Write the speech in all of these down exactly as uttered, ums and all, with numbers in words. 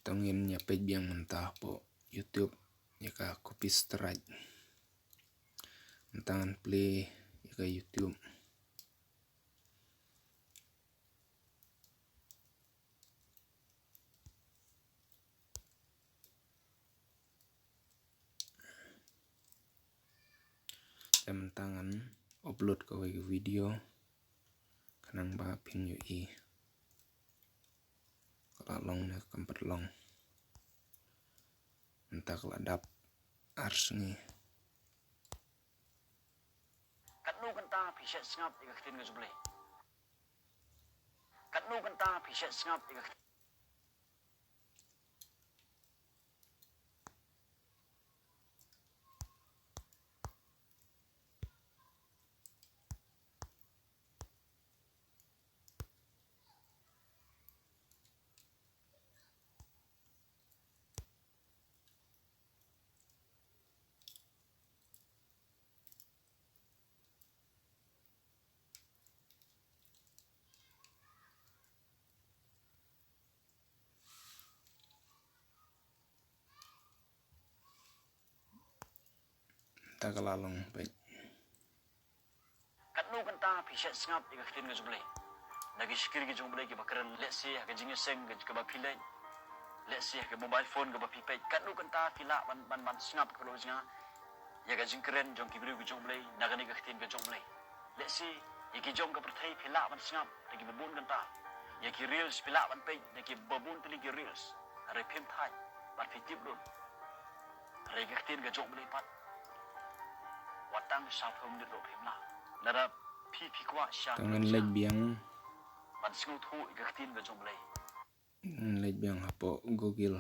Tang ngin ïa peit biang mynta hapoh YouTube ïa ka copy strike. Mynta ngan play ïa ka YouTube. Te mynta ngan upload kawei ka video khnang ba phin ïohi ka la long ne kam pat long. Mynta ka la dap ar sngi. Katno kynta phi shet sngap ïa ka ktien ka jong U Blei? Katno kynta phi shet sngap ïa ka ktien? Ta ka la long peit. Katno kynta phi shet sngap ïa ka ktien ka jong U Blei? Na ki shakri ki jong U Blei kiba kren, lehse ha ka jingïaseng kaba phi leit, lehse ha ka mobile phone kaba phi peit, katno kynta phi lah ban, ban, ban sngap ka lo jnga ïa ka jingkren jong ki briew ki jong U Blei na kane ka ktien ka jong U Blei? Lehse ïa ki jong ka pyrthei phi lah ban sngap da kiba bun kynta. Ïa ki reels phi lah ban peit da kiba bun tylli ki reels. Hynrei phim thait bad phi tip lut. Hynrei ka ktien ka jong U Blei pat, wat tang shiphew minit ruh phim lah. Lada phi, phi kwah sha, tang ngan leit biang ban sngewthuh ïa ka ktien ka jong U Blei. Ngan leit biang hapoh Google.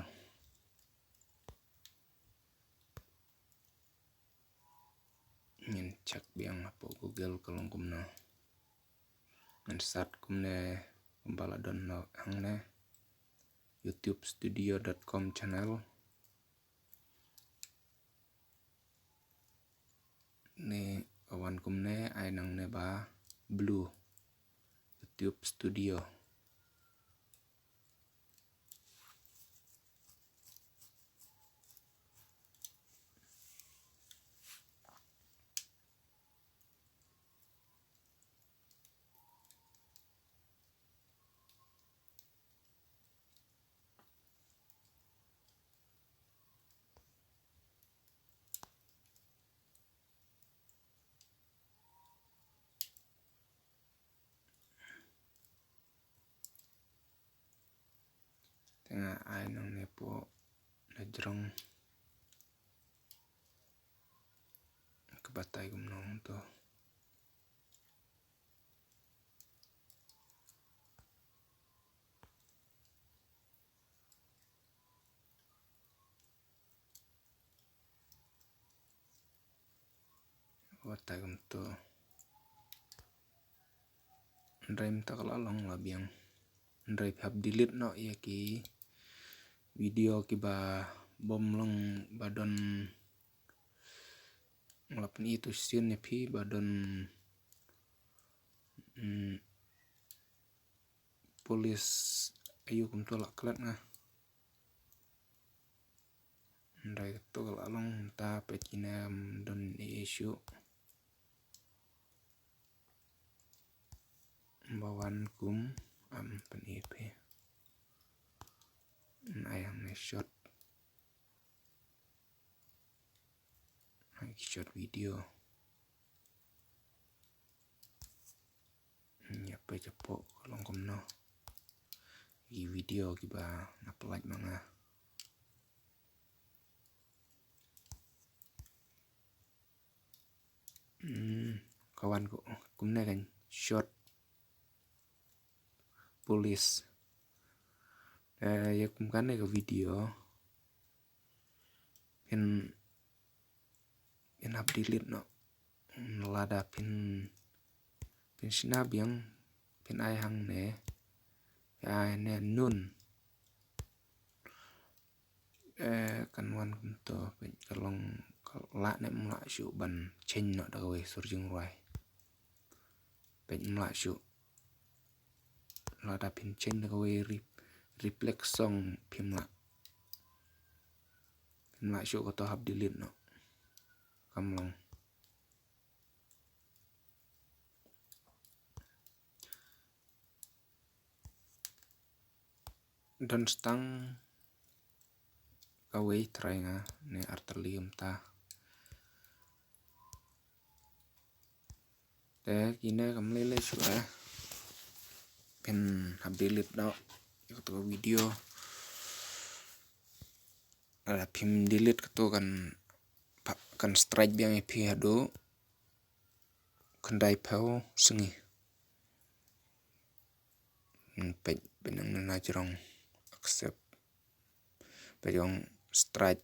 Ngin check biang hapoh Google ka long kumno. Ngan search kumne kumba la don noh hangne, youtube studio dot com channel. Ne ka wan kumne, ai nangne ba blue, YouTube Studio. Te nga ai nangne hapoh la jrong. Ka batai kumno to. Wat ta kumto. Hynrei mynta ka la long la biang. Hynrei phi hap delete noh ïa ki video kiba bym long ba don. Nga la pyni tu sien ïa phi ba don, mm, police aïu kumto la klet nga. Hynrei kato ka la long mynta peit kine ym don issue. Ba wan kum am pyni phi. Ai hangne short. Ai short video. Ïa peit hapoh ka long kumno. Ki video kiba nga pyllait ma nga. Hmm, ka wan kumne kan short police. Eh, ïa kum kane ka video. Phin, phin hap delete noh. Lada phin, phin shna biang, phin ai hangne. Phin ai ne nun. Eh, kan wan kumto, peit ka long, ka lah ne ym lah shuh ban change noh da kawei sur jingrwai. Peit ym lah shuh. Lada phin change da kawei re-, reflect song phim lah. Ym lah shuh kato hap delete noh. Kam long. Don tang kawei trai nga ne artylli kumta. Te kine kam lei lei shuh eh. Phin hap delete noh ïa kato ka video. Lada phim delete kato kan, kan strike biang ïa phi haduh khyndai phew sngi. Peit, peit nangne na jrong accept. Peit ong strike,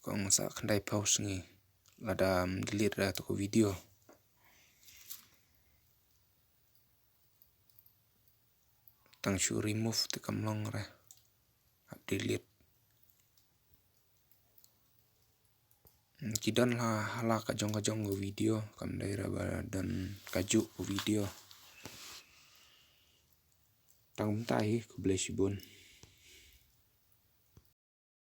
ong sa khyndai phew sngi lada ym delete da kato ka video. Tang shu remove te kam long re. Hap delete. Ki don la ha la ka jong ka jong ka video, kam dei re ba don kajuh ka video. Tang mynta hi, khublei shibun.